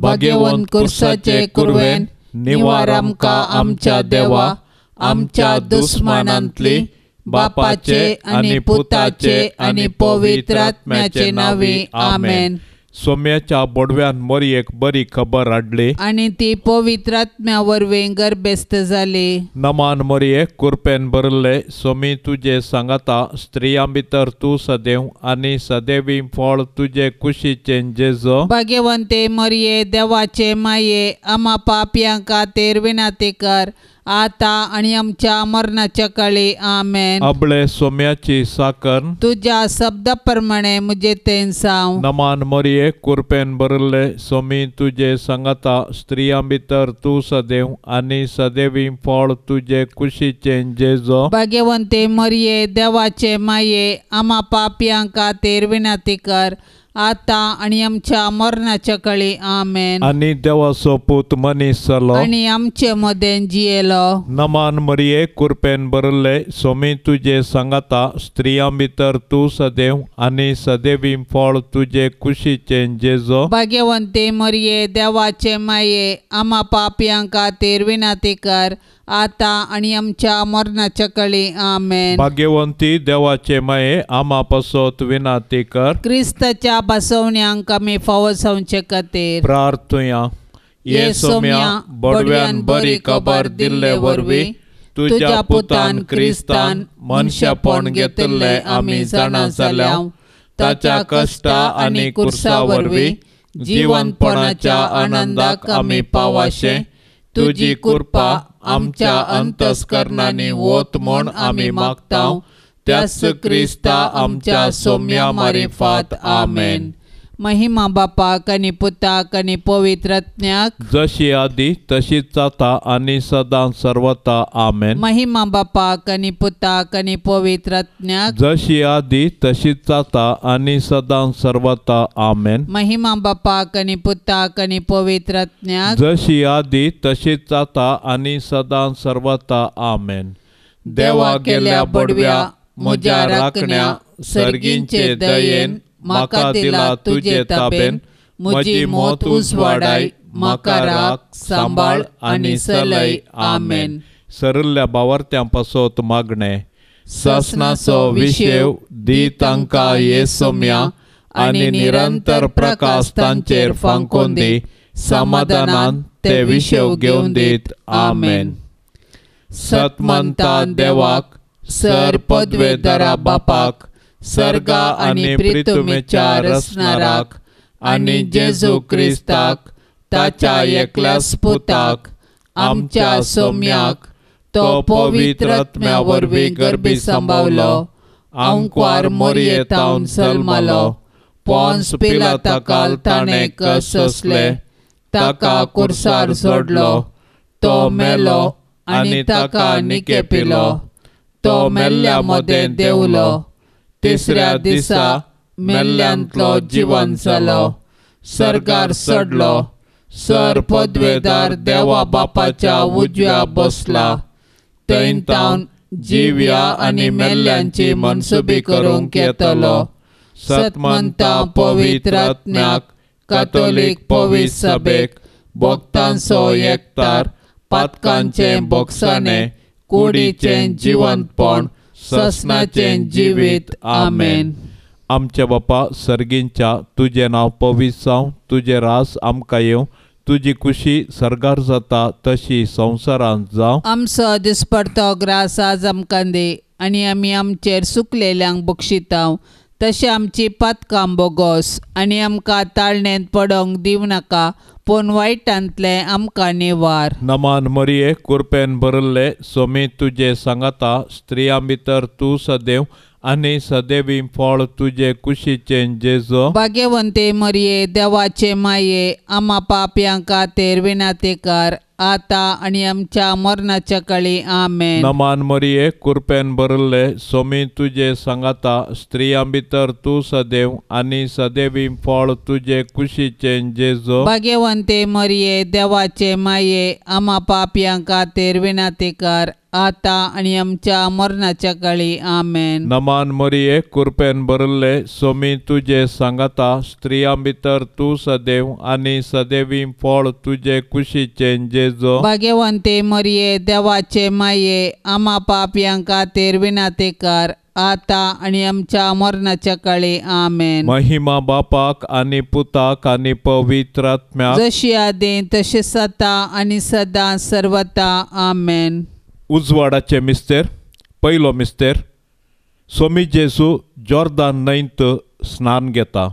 भाग्यवंत कुर्साचे कुरवेन निवार आमकां आमच्या देवा आमच्या दुस्मानांतली बापाचे आनी पुताचे आनी पवित्र आत्म्याचे नांवी आमेन. सोम्याच्या बोडव्यान मोरयेक बरी खबर हाडली आनी ती पवित्र आत्म्या वरवीं गर्भेस्त जाली. नमान मोरये कुरपेन भरिल्ले सोमी तुजे सांगाता स्त्रियां भितर तूं सदैव आनी सदैवी फळ तुजे कुशीचें जेजो. भाग्यवंते मोरये देवाचे माये आमा पापयां खातीर विनंती कर आता आनी आमच्या मरणाच्या काळी आमेन. अबळे सोम्याची साकर तुज्या शब्दा प्रमाणे म्हजे तें साव. नमान मोरये कुरपेन भरिल्ले सोमी तुजे सांगाता स्त्रियां भितर तूं सदैव आनी सदैवी फळ तुजे कुशीचें जेजो. भाग्यवंते मोरये देवाचे माये आमा पापयां खातीर विनंती कर आता आनी आमच्या मरणाच्या काळी आमेन. आनी देवाचो पूत मनीस जालो आनी आमचे मदें जियेलो. नमान मरिये कुरपेन भरिल्ले सोमी तुजे सांगाता स्त्रियां भितर तूं सदैव आनी सदैवी फळ तुजे कुशीचें जेजो. भाग्यवंते मरिये देवाचे माये आमा पापयां खातीर विनंती कर आता आनी आमच्या मरणाच्या काळी आमेन. भाग्यवंती देवाचे माये आमा पासत विनंती कर. क्रिस्ताच्या बसवण्यांक आमी फावो जावचे खातीर प्रार्थुया. ये सोम्या बोडव्यान बरी खबर दिल्ले वरवीं तुज्या पुतान क्रिस्तान मनशापण घेतिल्लें आमी जाणा जाल्या. ताच्या कश्टा आनी कुर्सा वरवीं जिवनपणाच्या आनंदाक आमी पावाशे तुजी कृपा आमच्या अंतस्करणांनी वत म्हूण आमी मागता. त्याच क्रिस्ता आमच्या सोम्या मारिफात आमेन. महिमा बापाक आनी पुताक आनी पवित्र आत्म्याक जशी आदी तशीच जाता आनी सदां सर्वता आमेन. महिमा बापाक आनी पुताक आनी पवित्र आत्म्याक जशी आदी तशीच जाता आनी सदां सर्वता आमेन. महिमा बापाक आनी पुताक आनी पवित्र आत्म्याक जशी आदी तशीच जाता आनी सदां सर्वता आमेन. देवा गेल्या बडव्या म्हज्या राखण्या सर्गींचे दयेन म्हाका दिला तुजे ताबेन म्हजी मौत उजवाडाय म्हाका राख सांबाळ आनी चलय आमेन. सरिल्ल्या बावर्त्यां पासत मागणें. सासणाचो विशेव दी तांकां ये सोम्या आनी निरंतर प्रकाश तांचेर फांकोवन दी. समाधानान ते विशेव घेवन दीत आमेन. सतमंता देवाक सर पदवेदारा बापाक सर्गा आनी प्रितुमेच्या रचणाराक आनी जेजू क्रिस्ताक ताच्या एकल्याच पुताक आमच्या सोम्याक तो पवित्र आत्म्या वरवीं गर्भी सांबावलो आंकवार मोरयेतावन जल्मलो पोन्स पिलाताकाल ताणें कश्ट सोंसले ताका कुर्सार जोडलो तो मेलो आनी ताका निकेपिलो तो मेल्ल्या मदें देंवलो तिसऱ्या दिसा मेल्ल्यांतलो जिवन जालो सर्गार चडलो सर पदवेदार देवा बापाच्या उजव्या बसला थंय तावन जिव्या आनी मेल्ल्यांची मनसुबी करूंक येतलो. सतमंता पवित्र आत्म्याक कातोलीक पवित्र सभेक भक्तांचो एकतार पातकांचें बोगसाणें कुडीचें जिवंतपण ससनाचें जिवीत आमेन. आमच्या बापा सर्गींच्या तुजें नांव पवित्र जावं तुजें रास आमकां येवं तुजी खुशी सर्गार जाता तशी संवसारांत जावं. आमचो दिसपडतो ग्रास आज आमकां दी आनी आमी आमचेर सुकलेल्यांक बक्षितांव तशें आमची पातकां बोगोस आनी आमकां ताळणेंत पडोंक दिवं नाका पूण वायटांतलें आमकां निवार. नमान मरिये कुरपेन भरिल्ले सोमी तुजे सांगाता स्त्रियां भितर तूं सदैव आनी सदैवी फळ तुजे कुशीचें जेजो. भाग्यवंते मरिये देवाचे माये आमा पापयां खातीर विनंती कर आता आनी आमच्या मरणाच्या काळी आमेन. नमान मरिये कुरपेन भरिल्ले सोमी तुजे सांगाता स्त्रियां भितर तूं सदैव आनी सदैवी फळ तुजे कुशीचें जेजो. भाग्यवंते मरिये देवाचे माये आमा पापयां खातीर विनंती कर आतां आनी आमच्या मरणाच्या काळी. आमेन. नमान मरिये, कृपेन भरिल्ले, सोमी तुजे सांगाता, स्त्रियां भितर तूं सदैव आनी सदैवी फळ तुजे कुशीचें जेजू. भाग्यवंते मरिये, देवाचे माये, आमा पापयां खातीर विनातेकार, आतां आनी आमच्या मरणाच्या काळी. आमेन. महिमा बापाक आनी पुताक आनी पवित्र आत्म्याक, जशी आदीं तशें सदां आनी सदां सर्वता. आमेन. उजवाडाचे मिस्तेर. पयलो मिस्तेर, सोमी जेजू जॉर्दान न्हंयत स्नान घेता.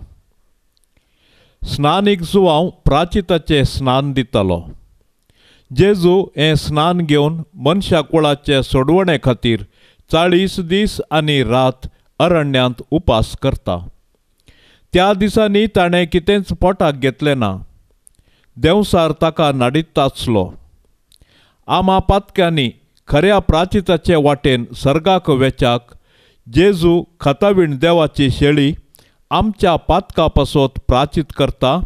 स्नानीक जुवांव प्राचिताचें स्नान दितालो. जेजू हें स्नान घेवन मनशा कुळाचे सोडवणे खातीर 40 दीस आनी रात अरण्यांत उपास करता. त्या दिसांनी ताणें कितेंच पोटाक घेतलें ना. देंवसार ताका नाडीत आसलो. आमा पातक्यांनी खऱ्या प्राचिताचे वाटेन सर्गाक वेच्याक जेजू खतावीण देवाची शेळी आमच्या पातका पासत प्राचीत करता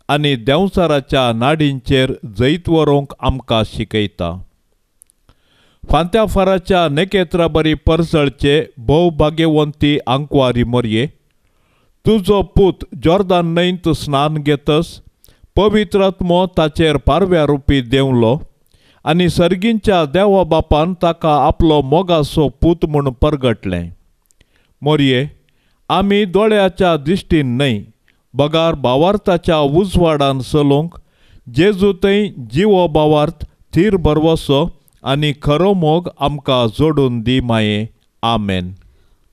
आनी देंवचाराच्या नाडींचेर जैत व्हरूंक आमकां शिकयता. फांत्या फाराच्या नेकेत्रा बरी परजळचे भोव भाग्यवंती आंकवारी मोरये, तुजो पूत जॉर्दान न्हंयत स्नान घेतस पवित्र आत्मो ताचेर पारव्या रुपी देंवलो आनी सर्गींच्या देवा बापान ताका आपलो मोगाचो पूत म्हूण परगटलें. मोरये, आमी दोळ्याच्या दिश्टीन न्हय बगार भावार्थाच्या उजवाडान चलूंक जेजू थंय जिवो भावार्थ, थीर भरवसो आनी खरो मोग आमकां जोडून दी माये. आमेन.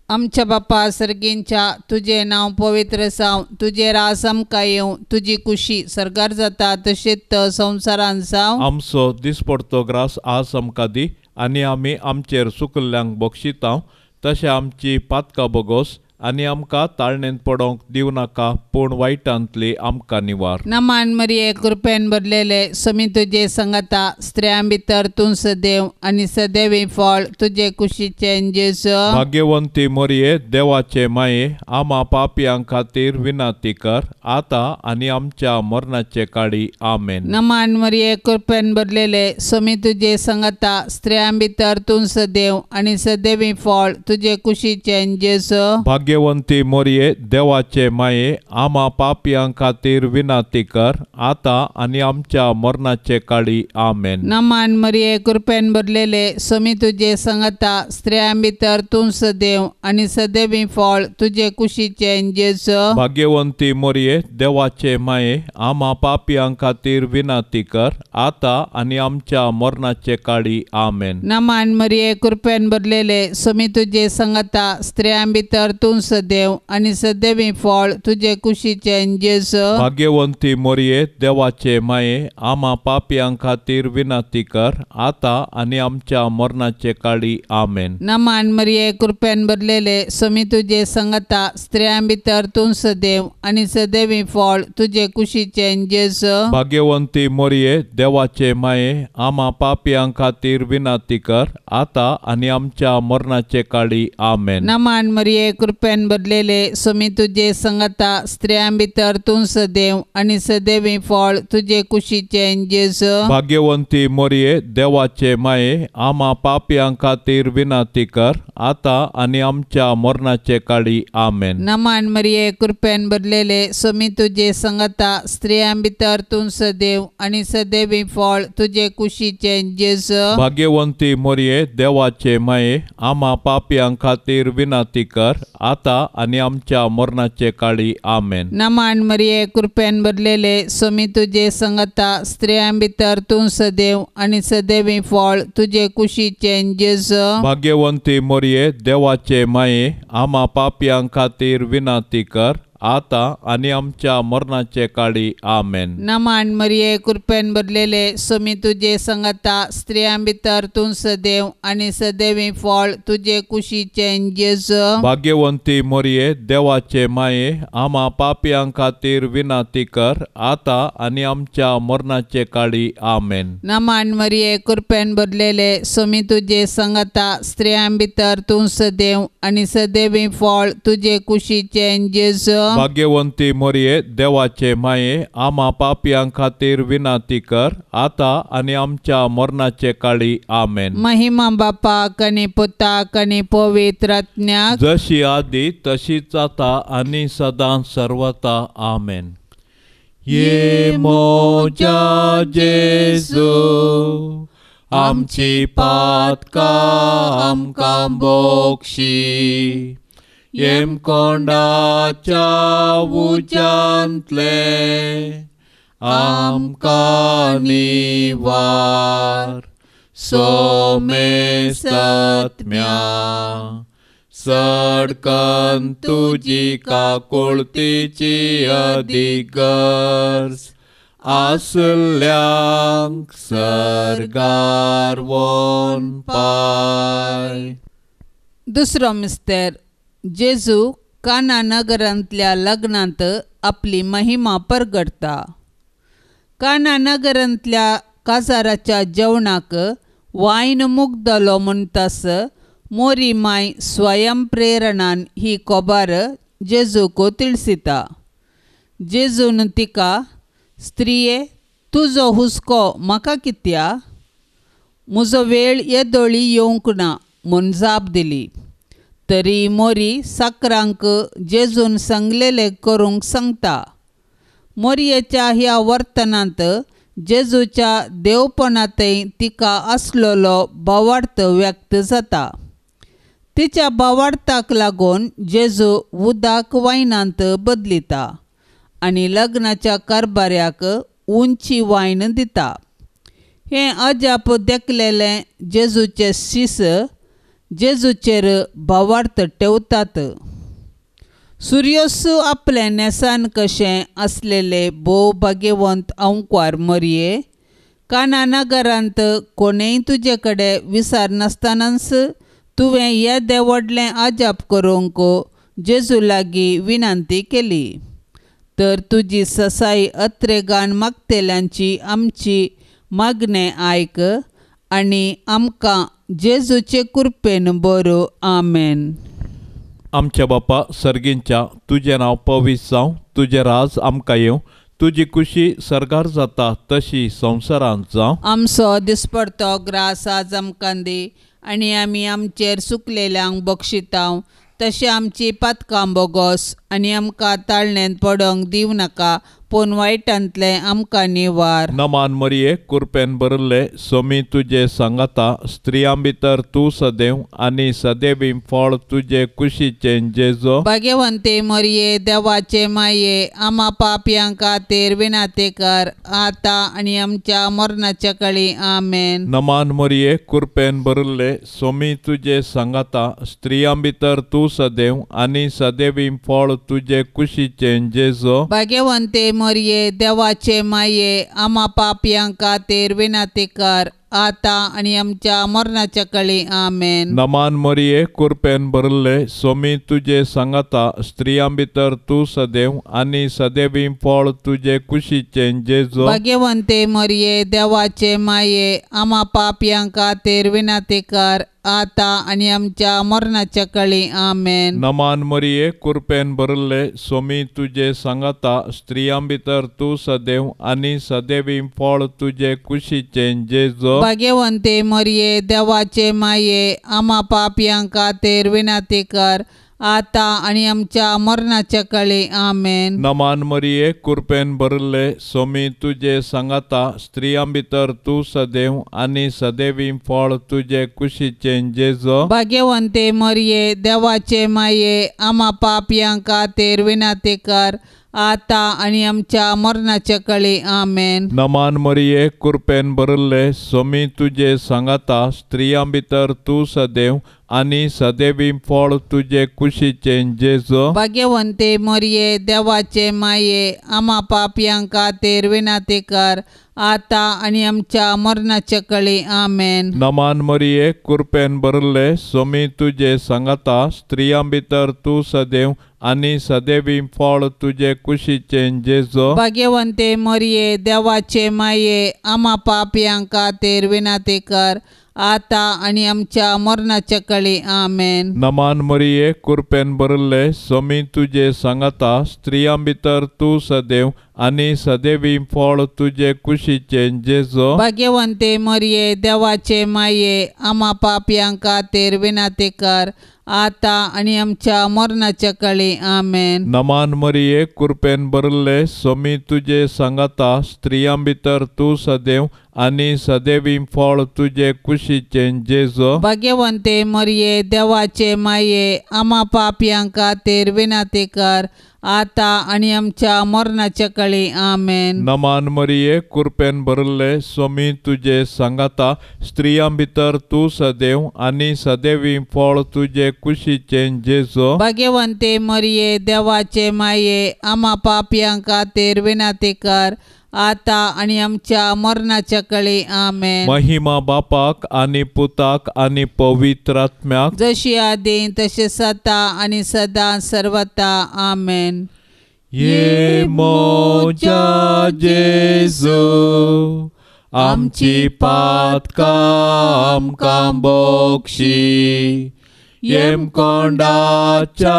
आमच्या बापा सर्गींच्या, तुजें नांव पवित्र जावं, तुजें राज आमकां येवं, तुजी कुशी सर्गार जाता तशेंच संवसारांत जावं. आमचो दिसपडतो ग्रास आज आमकां दी आनी आमी आमचेर चुकल्ल्यांक बक्षितांव तशें आमची पातकां बोगोस आनी आमकां ताळणेंत पडोंक दिवं नाका, पूण वायटांतली आमकां निवार. नमान मरिये, कृपेन भरलेले, समी तुजे संगता, स्त्रियां भितर तूं सदैव आनी सदैवी फळ तुजे कुशीचें जेजू. भाग्यवंती मरिये, देवाचे माये, आमा पापयां खातीर विनंती कर, आतां आनी आमच्या मरणाचे काळी. आमेन. नमान मरिये, कृपेन भरलेले, समी तुजे संगता, स्त्रियां भितर तूं सदैव आनी सदैवी फळ तुजे कुशीचें जेजू. भाग्यवंती मोरये, देवाचे माये, आमा पापयां खातीर विनंती कर, आतां आनी आमच्या मरणाचे काळी. आमेन. नमान मरिये, कृपेन भरलेले, समी तुजे संगता, स्त्रियां भितर तूं सदैव आनी सदैवी फळ तुजे कुशीचें जेजू. भाग्यवंती मोरये, देवाचे माये, आमा पापयां खातीर विनंती कर, आतां आनी आमच्या मरणाचे काळी. आमेन. नमान मरिये, कृपेन भरलेले, समी तुजे संगता, स्त्रियां भितर तूं सदैव आनी सदैवी फळ तुजे कुशीचें जेजू. भाग्यवंती मोरये, देवाचे माये, आमा पापयां खातीर विनंती कर, आतां आनी आमच्या मरणाचे काळी. आमेन. नमान मरिये, कृपेन भरलेले, समी तुजे संगता, स्त्रियां भितर तूं सदैव आनी सदैवी फळ तुजे कुशीचें जेजू. भाग्यवंती मोरये, देवाचे माये, आमा पापयां खातीर विनंती कर, आतां आनी आमच्या मरणाचे काळी. आमेन. नमान मरिये, कृपेन भरलेले, समी तुजे संगता, स्त्रियां भितर तूं सदैव आनी सदैवी फळ तुजे कुशीचें जेजू. भाग्यवंती मोरये, देवाचे माये, आमा पापयां खातीर विनंती कर, आतां आनी आमच्या मरणाचे काळी. आमेन. नमान मरिये, कृपेन भरलेले, समी तुजे संगता, स्त्रियां भितर तूं सदैव आनी सदैवी फळ तुजे कुशीचें जेजू. भाग्यवंती मोरये, देवाचे माये, आमा पापयां खातीर विनंती कर, आतां आनी आमच्या मरणाचे काळी. आमेन. नमान मरिये, कृपेन भरलेले, समी तुजे संगता, स्त्रियां भितर तूं सदैव आनी सदैवी फळ तुजे कुशीचें जेजू. भाग्यवंती मोरये, देवाचे माये, आमा पापयां खातीर विनंती कर, आतां आनी आमच्या मरणाचे काळी. आमेन. नमान मरिये, कृपेन भरलेले, समी तुजे संगता, स्त्रियां भितर तूं सदैव आनी सदैवी फळ तुजे कुशीचें जेजू. भाग्यवंती मोरये, देवाचे माये, आमा पापयां खातीर विनंती कर, आतां आनी आमच्या मरणाचे काळी. आमेन. नमान मरिये, कृपेन भरलेले, समी तुजे संगता, स्त्रियां भितर तूं सदैव आनी सदैवी फळ तुजे कुशीचें जेजू. भाग्यवंती मोरये देवाचे माये आमा पापयां खातीर विनंती कर आतां आनी आमच्या मरणाचे काळी. आमेन. महिमा बापाक आनी पुताक आनी पवित्र आत्म्याक, जशी आदी तशीच आतां आनी सदां सर्वता. आमेन. ये मोजा जेजू आमची पातकां आमकां बोक्षी, येमकोंडाच्या उज्यांतले आमकां निवार. सोमेसत्म्या सडकन तुजी काकुळतीची अधिगर्ज आसल्यांक सर्गार वोन पाय. दुसरो मिस्तेर. जेजू काना नगरांतल्या लग्नांत आपली महिमा परगडटा. काना नगरांतल्या काजाराच्या जेवणाक वायन मुगदलो म्हणटास मोरी माय स्वयं प्रेरणान ही कोबार जेजूक तिळसिता. जेजून तिका, स्त्रिये तुजो हुस्को म्हाका कित्या, म्हजो वेळ येदोळी येवंक ना म्हूण जाप दिली. तरी मोरी साकरांक जेजून सांगलेलें करूंक सांगता. मोरयेच्या ह्या वर्तनांत जेजूच्या देवपणांतय तिका आसलेलो भावार्थ व्यक्त जाता. तिच्या भावार्थाक लागून जेजू उदक वायनांत बदलिता आनी लग्नाच्या कारभाऱ्याक उंची वायन दिता. हें अजाप देखलेलें जेजूचे शीस जेजूचेर भावार्थ ठेवतात. सुर्योसू आपलें न्हेसान कशें आसलेले भोव भाग्यवंत अंकवार मरये, काना नगरांत कोणेय तुजे कडेन विसरनासतनाच तुवें येदें व्हडलें अजाप करूंक जेजू लागीं विनंती केली, तर तुजी ससाई अत्रेगान मागतल्यांची आमची मागणें आयक आनी आमकां जेजूचे कृपेन बरो. आमेन. आमच्या बापा सर्गींच्या, तुजें नांव पवित्र जावं, तुजें राज आमकां येवं, तुजी खुशी सर्गार जाता तशी संवसारांत जावं. आमचो दिसपडतो ग्रास आज आमकां दी आनी आमी आमचेर सुकलेल्यांक बक्षितांव तशें आमची पातकां बोगोस आनी आमकां ताळणेंत पडोंक दिवं नाका, पूण वायटांतलें आमकां निवार. नमान मरिये, कुरपेन भरिल्ले, सोमी तुजे सांगाता, स्त्रियां भितर तूं सदैव आनी सदैवी फळ तुजे कुशीचें जेजो. भाग्यवंते मरिये, देवाचे माये, आमा पापयां खातीर विनंती कर आतां आनी आमच्या मरणाच्या काळी. आमेन. नमान मरिये, कुरपेन भरिल्ले, सोमी तुजे सांगाता, स्त्रियां भितर तूं सदैव आनी सदैवी फळ तुजे कुशीचें जेजो. भाग्यवंते मरिये, देवाचे माये, आमा पापयां खातीर विनंती कर आतां आनी आमच्या मरणाच्या काळी. आमेन. नमान मरिये, कुरपेन भरिल्ले, सोमी तुजे सांगाता, स्त्रियां भितर तूं सदैव आनी सदैवी फळ तुजे कुशीचें जेजो. भाग्यवंते मरिये, देवाचे माये, आमा पापयां खातीर विनंती कर आतां आनी आमच्या मरणाच्या काळी. आमेन. नमान मरिये, कुरपेन भरिल्ले, सोमी तुजे सांगाता, स्त्रियां भितर तूं सदैव आनी सदैवी फळ तुजे कुशीचें जेजो. भाग्यवंते मरिये, देवाचे माये, आमा पापयां खातीर विनंती कर आतां आनी आमच्या मरणाच्या काळी. आमेन. नमान मरिये, कुरपेन भरिल्ले, सोमी तुजे सांगाता, स्त्रियां भितर तूं सदैव आनी सदैवी फळ तुजे कुशीचें जेजो. भाग्यवंते मरिये, देवाचे माये, आमा पापयां खातीर विनंती कर आतां आनी आमच्या मरणाच्या काळी. आमेन. नमान मरिये, कुरपेन भरिल्ले, सोमी तुजे सांगाता, स्त्रियां भितर तूं सदैव आनी सदैवी फळ तुजे कुशीचें जेजो. भाग्यवंते मरिये, देवाचे माये, आमा पापयां खातीर विनंती कर आतां आनी आमच्या मरणाच्या काळी. आमेन. नमान मरिये, कुरपेन भरिल्ले, सोमी तुजे सांगाता, स्त्रियां भितर तूं सदैव आनी सदैवी फळ तुजे कुशीचें जेजो. भाग्यवंते मरिये, देवाचे माये, आमा पापयां खातीर विनंती कर आतां आनी आमच्या मरणाच्या कळी. आमेन. नमान मरिये, कृपेन भरिल्ले, स्वामी तुजे सांगाता, स्त्रियां भितर तूं सदैव आनी सदैवी फळ तुजे कुशीचें जेजू. भाग्यवंते मरिये, देवाचे माये, आमा पापयां खातीर विनंती कर, आतां आनी आमच्या मरणाच्या कळी. आमेन. नमान मरिये, कृपेन भरिल्ले, स्वामी तुजे सांगाता, स्त्रियां भितर तूं सदैव आनी सदैवी फळ तुजे कुशीचें जेजू. भाग्यवंते मरिये, देवाचे माये, आमा पापयां खातीर विनंती कर, आतां आनी आमच्या मरणाच्या कळी. आमेन. नमान मरिये, कृपेन भरिल्ले, स्वामी तुजे सांगाता, स्त्रियां भितर तूं सदैव आनी सदैवी फळ तुजे कुशीचें जेजू. भाग्यवंते मरिये, देवाचे माये, आमा पापयां खातीर विनंती कर, आतां आनी आमच्या मरणाच्या कळी. आमेन. महिमा बापाक आनी पुताक आनी पवित्र आत्म्याक, जशी आदी तशें सता आनी सदां सर्वता. आमेन. ये मोजा जेजू, आमची पातकां आमकां बक्षी, येमकोंडाच्या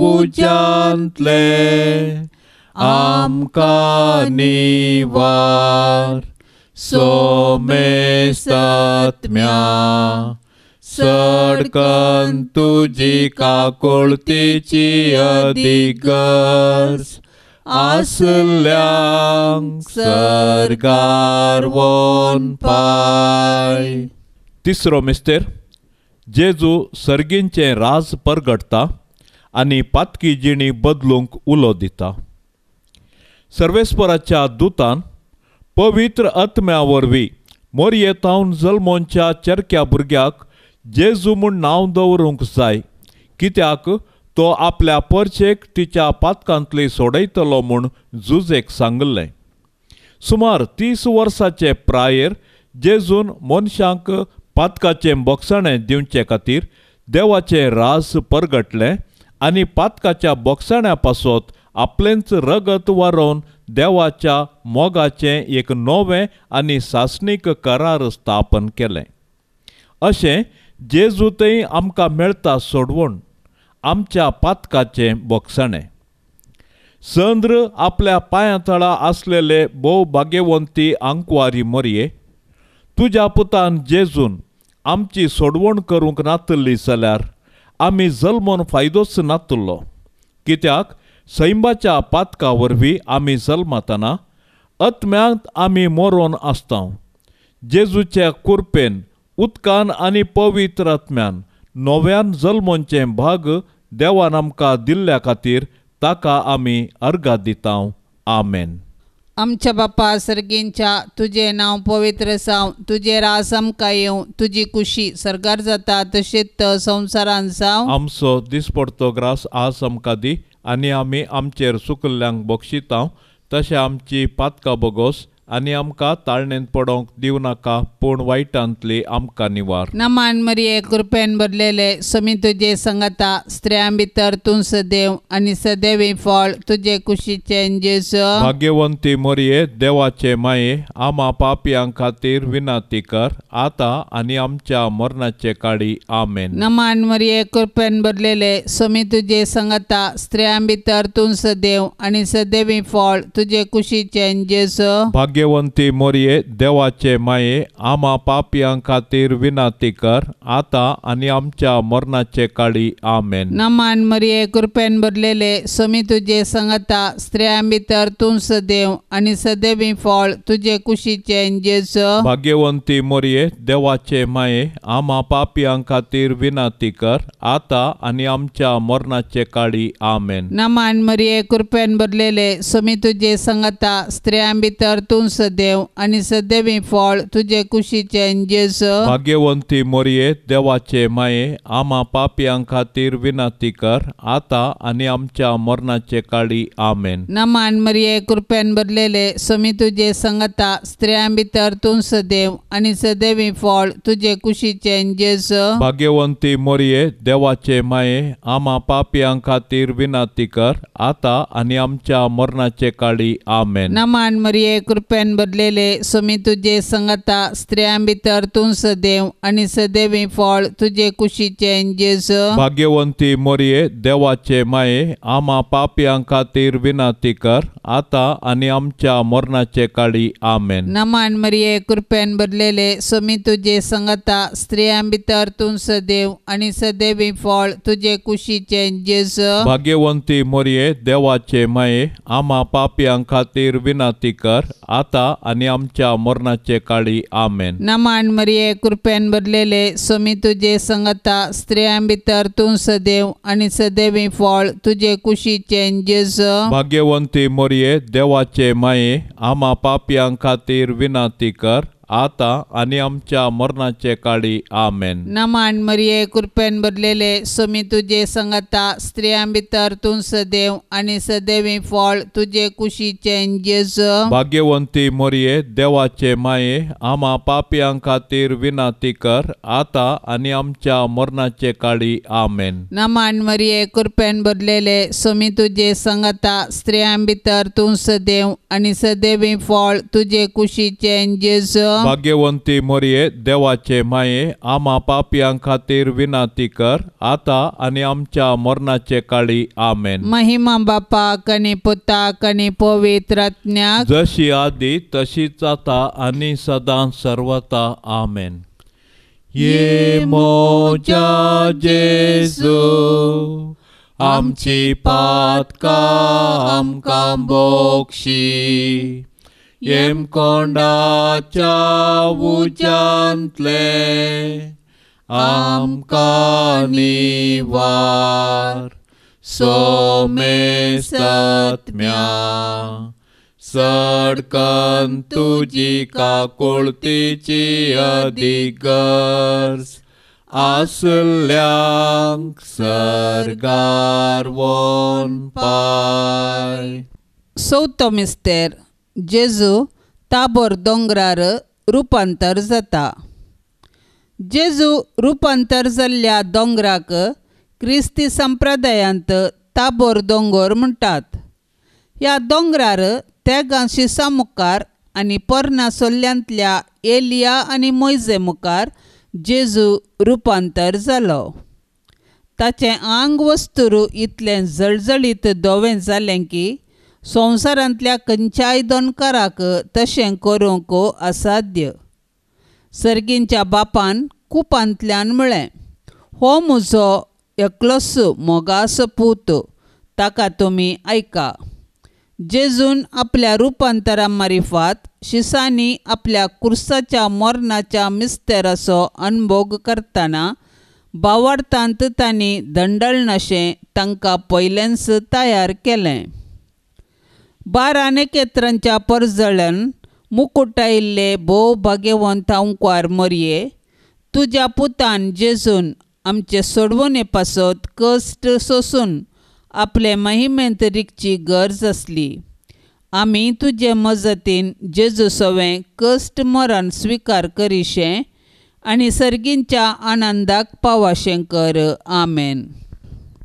उज्यांतले आमकां निवार. सोमेस्तात्म्या, सडकन तुजी काकुळतीची अधिगर्ज आसल्यांक सर्गार वोन पाय. तिसरो मिस्तेर, जेजू सर्गींचें राज परगटता आनी पातकी जिणी बदलूंक उलो दिता. सर्वेस्पराच्या दुतान पवित्र आत्म्या वरवीं मोरयेतावन जल्मोंच्या चरक्या भुरग्याक जेजू म्हूण नांव दवरूंक जाय, कित्याक तो आपल्या परचेक तिच्या पातकांतली सोडयतलो म्हूण जुजेक सांगिल्लें. सुमार 30 वर्साचे प्रायेर जेजून मनशांक पातकाचें बोगसाणें दिवचे खातीर देवाचें राज परगटलें आनी पातकाच्या बोगसाण्या पासत आपलेंच रगत वारोवन देवाच्या मोगाचें एक नवें आनी सासणीक करार स्थापन केलें. अशें जेजू थंय आमकां मेळटा सोडवण, आमच्या पातकाचें बोगसाणें. चंद्र आपल्या पांयां तळा आसलेले भोव भाग्यवंती आंकवारी मरये, तुज्या पुतान जेजून आमची सोडवण करूंक नातल्ली जाल्यार आमी जल्मोन फायदोच नातल्लो, कित्याक सैंबाच्या पातका वरवीं आमी जल्मतना आत्म्यांत आमी मरोन आसता. जेजूच्या कुरपेन उदकान आनी पवित्र आत्म्यान नव्यान जल्मोंचें भाग देवान आमकां दिल्ल्या खातीर ताका आमी अर्घा दिता. आमेन. आमच्या बापा सर्गींच्या, तुजें नांव पवित्र जावं, तुजें राज आमकां येवं, तुजी कुशी सर्गार जाता तशेंच संवसारांत जावं. आमचो दिसपडतो ग्रास आज आमकां दी आनी आमी आमचेर सुकल्ल्यांक बक्षिता तशें आमची पातकां बोगोस आनी आमकां ताळणेंत पडोंक दिवं नाका, पूण वायटांतली आमकां निवार. नमान मरिये, कृपेन भरलेले, स्वामी तुजे संगता, स्त्रियां भितर तूं सदैव आनी सदैवी फळ तुजे कुशीचें जेजू. भाग्यवंती मरिये, देवाचे माये, आमा पापयां खातीर विनंती कर, आतां आनी आमच्या मरणाचे काळी. आमेन. नमान मरिये, कृपेन भरलेले, स्वामी तुजे संगता, स्त्रियां भितर तूं सदैव आनी सदैवी फळ तुजे कुशीचें जेजू. भाग्यवंती मोरये, देवाचे माये, आमा पापयां खातीर विनंती कर, आतां आनी आमच्या मरणाचे काळी. आमेन. नमान मरिये, कृपेन भरलेले, स्वामी तुजे संगता, स्त्रियां भितर तूं सदैव आनी सदैवी फळ तुजे कुशीचें जेजू. भाग्यवंती मोरये, देवाचे माये, आमा पापयां खातीर विनंती कर, आतां आनी आमच्या मरणाचे काळी. आमेन. नमान मरिये, कृपेन भरलेले, स्वामी तुजे संगता, स्त्रियां भितर तूं सदैव आनी सदैवी फळ तुजे कुशीचें जेजू. भाग्यवंती मोरये, देवाचे माये, आमा पापयां खातीर विनंती कर, आतां आनी आमच्या मरणाचे काळी. आमेन. नमान मरिये, कृपेन भरलेले, स्वामी तुजे संगता, स्त्रियां भितर तूं सदैव आनी सदैवी फळ तुजे कुशीचें जेजू. भाग्यवंती मोरये, देवाचे माये, आमा पापयां खातीर विनंती कर, आतां आनी आमच्या मरणाचे काळी. आमेन. नमान मरिये, कृपेन भरलेले सोमी तुजे संगता स्त्रियां भितर तूं सदैव आनी सदैवी फळ तुजे कुशीचें जेजू. भाग्यवंती मोरये देवाचे माये आमा पापयां खातीर विनंती कर आतां आनी आमच्या मरणाचे काळी. आमेन. नमान मरिये कृपेन भरलेले सोमी तुजे संगता स्त्रियां भितर तूं सदैव आनी सदैवी फळ तुजे कुशीचें जेजू. भाग्यवंती मोरये देवाचे माये आमा पापयां खातीर विनंती कर आतां आनी आमच्या मरणाचे काळी. आमेन. नमान मरिये कृपेन भरलेले सोमी तुजे संगता स्त्रियां भितर तूं सदैव आनी सदैवी फळ तुजे कुशीचें जेजू. भाग्यवंती मोरये देवाचे माये आमा पापयां खातीर विनंती कर आतां आनी आमच्या मरणाचे काळी. आमेन. नमान मरिये कृपेन भरलेले सोमी तुजे संगता स्त्रियां भितर तूं सदैव आनी सदैवी फळ तुजे कुशीचें जेजू. भाग्यवंती मोरये देवाचे माये आमा पापयां खातीर विनंती कर आतां आनी आमच्या मरणाचे काळी. आमेन. नमान मरिये कृपेन भरलेले सोमी तुजे संगता स्त्रियां भितर तूं सदैव आनी सदैवी फळ तुजे कुशीचें जेजू. भाग्यवंती मोरये देवाचे माये आमा पापयां खातीर विनंती कर आतां आनी आमच्या मरणाचे काळी. आमेन. महिमा बापाक आनी पुताक आनी पवित्र आत्म्याक, जशी आदी तशीच आतां आनी सदां सर्वता. आमेन. ये मोजा जेजू आमची पातकां आमकां बोक्षी, येमकोंडाच्या उज्यांतले आमकां निवार, सोमेसत्म्या सडकन तुजी काकुळतीची अधिगर्ज आसल्यांक सर्गार वोन पाय. चवथो मिस्तेर जेजू ताबोर दोंगरार रुपांतर जाता. जेजू रुपांतर जाल्ल्या दोंगराक क्रिस्ती संप्रदायांत ताबोर दोंगर म्हणटात. ह्या दोंगरार तेगां शिसा मुखार आनी पोरणा सोल्ल्यांतल्या एलिया आनी मोयजे मुखार जेजू रुपांतर जालो. ताचें आंग वस्तुरू इतलें जळजळीत धवें जालें की संवसारांतल्या खंयच्याय दोनकाराक तशें करूंक असाध्य. सर्गींच्या बापान कुपांतल्यान म्हळें, हो म्हजो एकलोच मोगासो पूत, ताका तुमी आयका. जेजून आपल्या रुपांतरा मारिफात शिसांनी आपल्या कुर्साच्या मरणाच्या मिस्तेराचो अनभोग करतना बावार्थांत तांणी दंडळनाशें तांकां पयलेंच तयार केलें. 12 नखेत्रांच्या परजळन मुकुटायिल्ले भोव भाग्यवंत अंकवार मोरये, तुज्या पुतान जेजून आमचे सोडवणे पासत कश्ट सोसून आपले महिमेंत रिगची गरज आसली. आमी तुजे मजतीन जेजू सवें कश्ट मरण स्विकार करिशें आनी सर्गींच्या आनंदाक पावाशें कर. आमेन.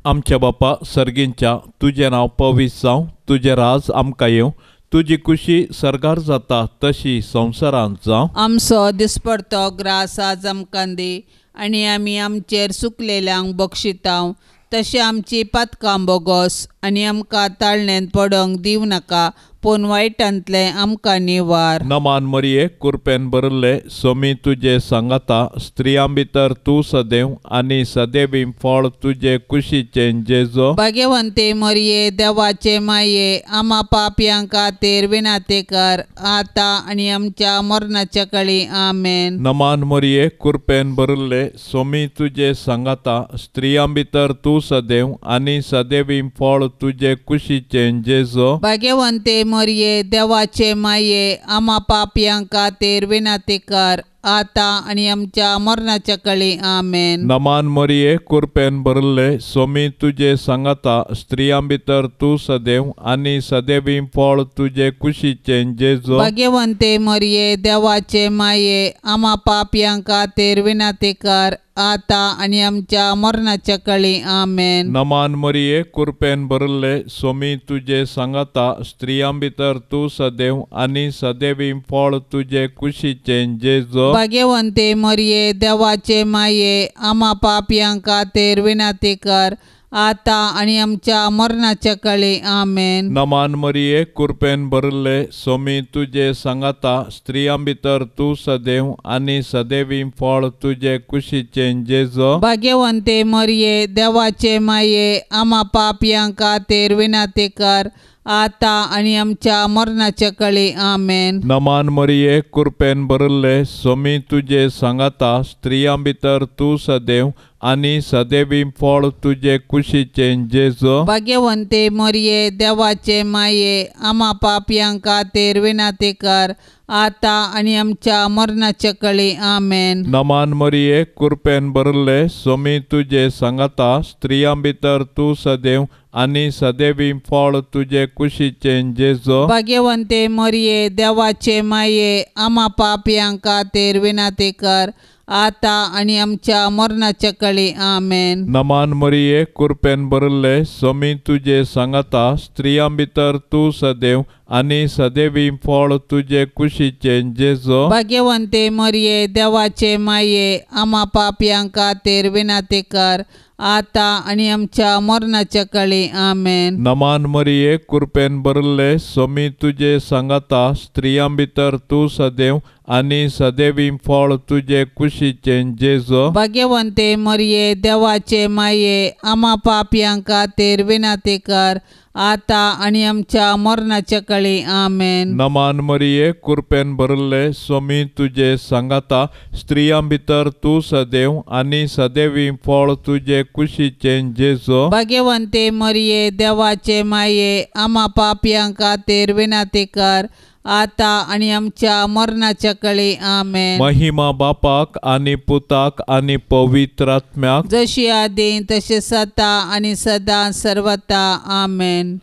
आमच्या बापा सर्गींच्या, तुजें नांव पवित्र जावं, तुजें राज आमकां येवं, तुजी खुशी सर्गार जाता तशी संवसारांत जावं. आमचो दिसपडतो ग्रास आज आमकां दी आनी आमी आमचेर सुकलेल्यांक बक्षितांव तशें आमची पातकां बोगोस आनी आमकां ताळणेंत पडोंक दिवं नाका, पूण वायटांतलें आमकां निवार. नमान मरिये कुरपेन भरिल्ले सोमी तुजे सांगाता, स्त्रियां भितर तूं सदैव आनी सदैवी फळ तुजे कुशीचें जेजो. भाग्यवंते मरिये देवाचे माये, आमा पापयां खातीर विनाते कर आतां आनी आमच्या मरणाच्या काळी. आमेन. नमान मरिये कुरपेन भरिल्ले सोमी तुजे सांगाता, स्त्रियां भितर तूं सदैव आनी सदैवी फळ तुजे कुशीचें जेजो. भाग्यवंते मरिये देवाचे माये, आमा पापयां खातीर विनाती कर आतां आनी आमच्या मरणाच्या काळी. आमेन. नमान मरिये कुरपेन भरिल्ले सोमी तुजे सांगाता, स्त्रियां भितर तूं सदैव आनी सदैवी फळ तुजे कुशीचें जेजो. भाग्यवंते मरिये देवाचे माये, आमा पापयां खातीर विनाती कर आतां आनी आमच्या मरणाच्या काळी. आमेन. नमान मरिये, कुरपेन भरिल्ले, सोमी तुजे सांगाता, स्त्रियां भितर तूं सदैव आनी सदैवी फळ तुजे कुशीचें जेजू. भाग्यवंते मरिये, देवाचे माये, आमा पापयां खातीर विनंती कर, आतां आनी आमच्या मरणाच्या काळी. आमेन. नमान मरिये, कुरपेन भरिल्ले, सोमी तुजे सांगाता, स्त्रियां भितर तूं सदैव आनी सदैवी फळ तुजे कुशीचें जेजू. भाग्यवंते मरिये, देवाचे माये, आमा पापयां खातीर विनंती कर, आतां आनी आमच्या मरणाच्या काळी. आमेन. नमान मरिये, कुरपेन भरिल्ले, सोमी तुजे सांगाता, स्त्रियां भितर तूं सदैव आनी सदैवी फळ तुजे कुशीचें जेजू. भाग्यवंते मरिये, देवाचे माये, आमा पापयां खातीर विनंती कर, आतां आनी आमच्या मरणाच्या काळी. आमेन. नमान मरिये, कुरपेन भरिल्ले, सोमी तुजे सांगाता, स्त्रियां भितर तूं सदैव आनी सदैवी फळ तुजे कुशीचें जेजू. भाग्यवंते मरिये, देवाचे माये, आमा पापयां खातीर विनंती कर, आतां आनी आमच्या मरणाच्या काळी. आमेन. नमान मरिये, कुरपेन भरिल्ले, सोमी तुजे सांगाता, स्त्रियां भितर तूं सदैव आनी सदैवी फळ तुजे कुशीचें जेजू. भाग्यवंते मरिये, देवाचे माये, आमा पापयां खातीर विनंती कर, आतां आनी आमच्या मरणाच्या काळी. आमेन. नमान मरिये, कुरपेन भरिल्ले, सोमी तुजे सांगाता, स्त्रियां भितर तूं सदैव आनी सदैवी फळ तुजे कुशीचें जेजू. भाग्यवंते मरिये, देवाचे माये, आमा पापयां खातीर विनंती कर, आतां आनी आमच्या मरणाच्या काळी. आमेन. नमान मरिये, कुरपेन भरिल्ले, सोमी तुजे सांगाता, स्त्रियां भितर तूं सदैव आनी सदैवी फळ तुजे कुशीचें जेजू. भाग्यवंते मरिये, देवाचे माये, आमा पापयां खातीर विनंती कर, आतां आनी आमच्या मरणाच्या काळी. आमेन. महिमा बापाक आनी पुताक आनी पवित्र आत्म्याक, जशी आदी तशें सता आनी सदां सर्वता. आमेन.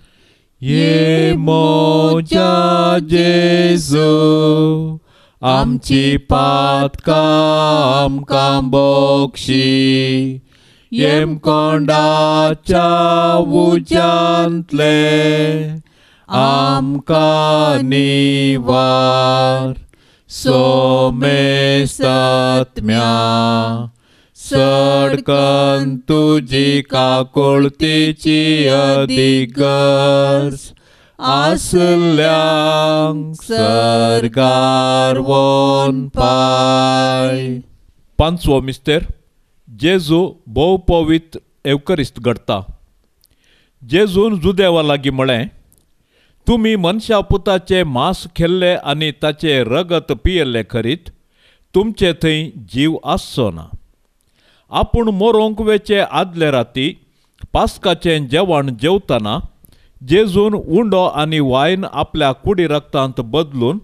ये मोजा जेजू, आमची पातकां आमकां बक्षी, येमकोंडाच्या उज्यांतले आमकां निवार, सोमेस्तात्म्या सडकन तुजी काकुळतीची अधिगर्ज आसल्यांक सर्गार वोन पाय. पांचवो मिस्तेर, जेजू भोव पवित्र एवकरिस्त घडता. जेजून जुदेवा लागीं म्हळें, तुमी मनशा पुताचे मांस खेल्ले आनी ताचें रगत पियेल्ले खरीत तुमचे थंय जीव आसचो ना. आपूण मरोंक वेचे आदले राती पास्काचें जेवण जेवतना जेजून उंडो आनी वायन आपल्या कुडी रक्तांत बदलून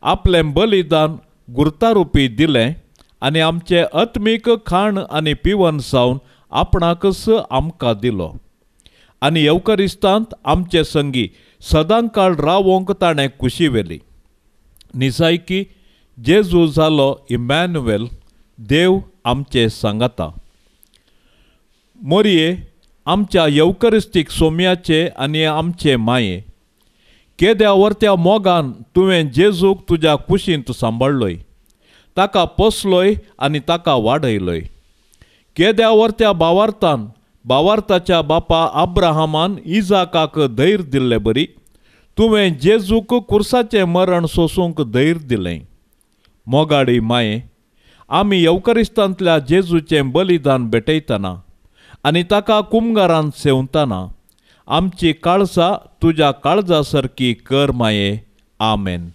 आपलें बलिदान गुर्तारुपी दिलें आनी आमचें आत्मीक खाण आनी पिवन सावन आपणाकच आमकां दिलो आनी येवकरिस्तांत आमचे संगी सदांकाळ रावोंक ताणें कुशी व्हेली. निजायकी जेजू जालो इमॅन्युएल, देव आमचे सांगाता. मोरये आमच्या येवकरिस्तीक सोम्याचे आनी आमचे माये, केद्या वर्त्या मोगान तुवें जेजूक तुज्या कुशींत सांबाळ्ळोय, ताका पोसलोय आनी ताका वाडयलोय. केद्या वर्त्या भावार्थान भावार्थाच्या बापा अब्राहमान इजाकाक धैर्य दिल्ले बरी तुवें जेजूक कुर्साचें मरण सोसूंक धैर्य दिलें. मोगाडी माये, आमी येवकरिस्तांतल्या जेजूचें बलिदान भेटयतना आनी ताका कुमगारान सेवतना आमची काळजा तुज्या काळजा सारकी कर माये. आमेन.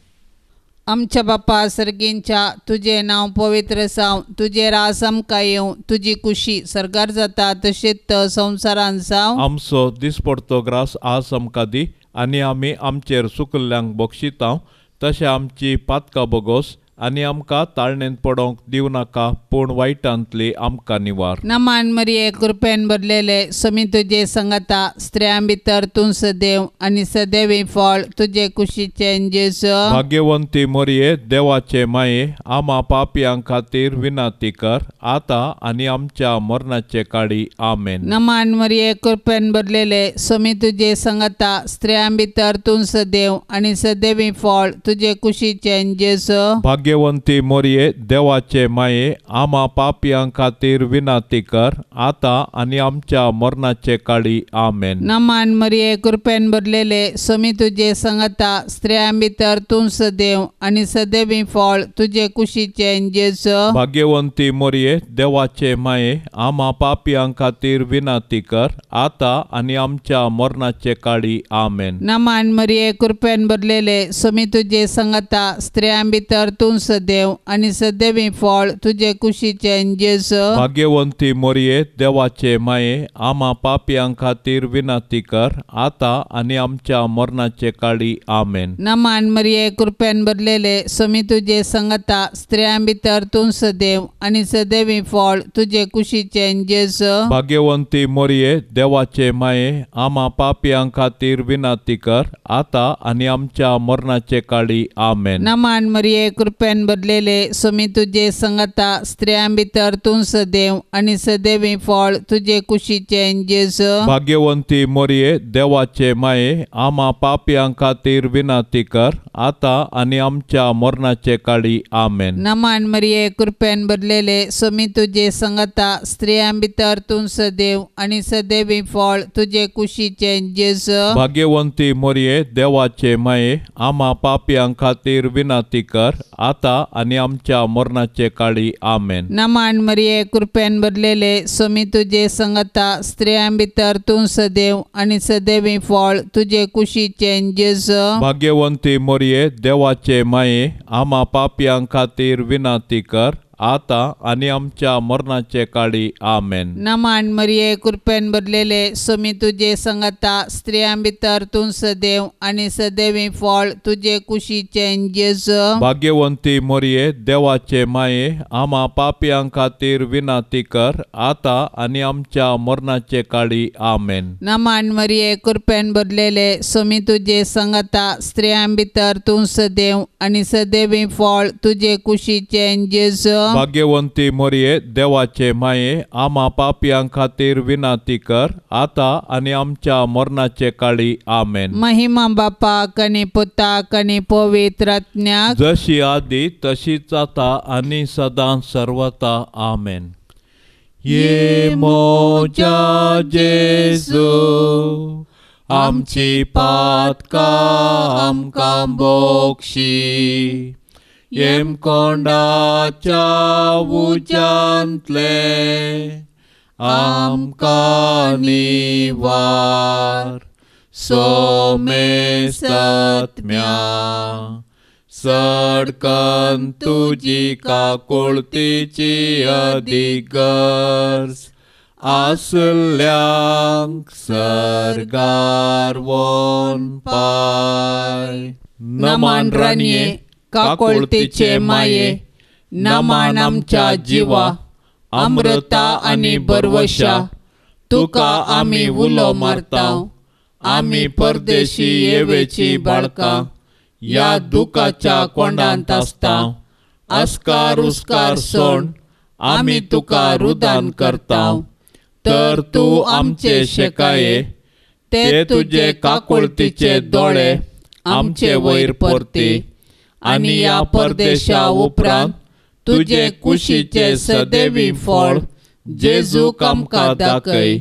आमच्या बापा सर्गींच्या, तुजें नांव पवित्र जावं, तुजें राज आमकां येवं, तुजी कुशी सर्गार जाता तशेंच संवसारांत जावं. आमचो दिसपडतो ग्रास आज आमकां दी आनी आमी आमचेर चुकल्ल्यांक बक्षितांव तशें आमची पातकां बोगोस आनी आमकां ताळणेंत पडोंक दिवं नाका, पूण वायटांतली आमकां निवार. नमान मरिये, कृपेन भरलेले, समी तुजे संगता, स्त्रियां भितर तूं सदैव आनी सदैवी फळ तुजे कुशीचें जेजू. भाग्यवंती मरिये, देवाचे माये, आमा पापयां खातीर विनंती कर, आतां आनी आमच्या मरणाचे काळी. आमेन. नमान मरिये, कृपेन भरलेले, समी तुजे संगता, स्त्रियां भितर तूं सदैव आनी सदैवी फळ तुजे कुशीचें जेजू. भाग्यवंती मरिये, देवाचे माये, आमा पापयां खातीर विनंती कर, आतां आनी आमच्या मरणाचे काळी. आमेन. नमान मरिये, कृपेन भरलेले, समी तुजे संगता, स्त्रियां भितर तूं सदैव आनी सदैवी फळ तुजे कुशीचें जेजू. भाग्यवंती मरिये, देवाचे माये, आमा पापयां खातीर विनंती कर, आतां आनी आमच्या मरणाचे काळी. आमेन. नमान मरिये, कृपेन भरलेले, समी तुजे संगता, स्त्रियां भितर तूं सदैव आनी सदैवी फळ तुजे कुशीचें जेजू. भाग्यवंती मरिये, देवाचे माये, आमा पापयां खातीर विनंती कर, आतां आनी आमच्या मरणाचे काळी. आमेन. नमान मरिये, कृपेन भरलेले, समी तुजे संगता, स्त्रियां भितर तूं सदैव आनी सदैवी फळ तुजे कुशीचें जेजू. भाग्यवंती मरिये, देवाचे माये, आमा पापयां खातीर विनंती कर, आतां आनी आमच्या मरणाचे काळी. आमेन. नमान मरिये, कृपेन भरलेले, समी तुजे संगता, स्त्रियां भितर तूं सदैव आनी सदैवी फळ तुजे कुशीचें जेजू. भाग्यवंती मरिये, देवाचे माये, आमा पापयां खातीर विनंती कर, आतां आनी आमच्या मरणाचे काळी. आमेन. नमान मरिये, कृपेन भरलेले, समी तुजे संगता, स्त्रियां भितर तूं सदैव आनी सदैवी फळ तुजे कुशीचें जेजू. भाग्यवंती मरिये, देवाचे माये, आमा पापयां खातीर विनंती कर, आतां आनी आमच्या मरणाचे काळी. आमेन. नमान मरिये, कृपेन भरलेले, समी तुजे संगता, स्त्रियां भितर तूं सदैव आनी सदैवी फळ तुजे कुशीचें जेजू. भाग्यवंती मरिये, देवाचे माये, आमा पापयां खातीर विनंती कर, आतां आनी आमच्या मरणाचे काळी. आमेन. नमान मरिये, कृपेन भरलेले, समी तुजे संगता, स्त्रियां भितर तूं सदैव आनी सदैवी फळ तुजे कुशीचें जेजू. भाग्यवंती मरिये, देवाचे माये, आमा पापयां खातीर विनंती कर, आतां आनी आमच्या मरणाचे काळी. आमेन. नमान मरिये, कृपेन भरलेले, समी तुजे संगता, स्त्रियां भितर तूं सदैव आनी सदैवी फळ तुजे कुशीचें जेजू. भाग्यवंती मरिये, देवाचे माये, आमा पापयां खातीर विनंती कर, आतां आनी आमच्या मरणाचे काळी. आमेन. महिमा बापाक आनी पुताक आनी पवित्र आत्म्याक, जशी आदी तशीच आतां आनी सदां सर्वता. आमेन. ये मोजा जेजू, आमची पातकां आमकां बोक्षी, येमकोंडाच्या उज्यांतले आमकां निवार, सोमेसत्म्या सडकन तुजी काकुळतीची अधिगर्ज आसल्यांक सर्गार वोन पाय. नमान राणये, काकुळतीचे माये, नमान आमच्या जिवा, अमृता आनी बरवशा, तुका आमी उलो मारता, आमी परदेशी येवेची बाळकां, ह्या दुखाच्या कोंडांत आसता, अस्कार उस्कार सोण आमी तुका रुदान करता, तर तूं आमचे शेकाये, ते तुजे काकुळतीचे दोळे आमचे वयर परती, आनी ह्या परदेशा उपरांत तुजे कुशीचे सदैवी फळ जेजूक आमकां दाखय.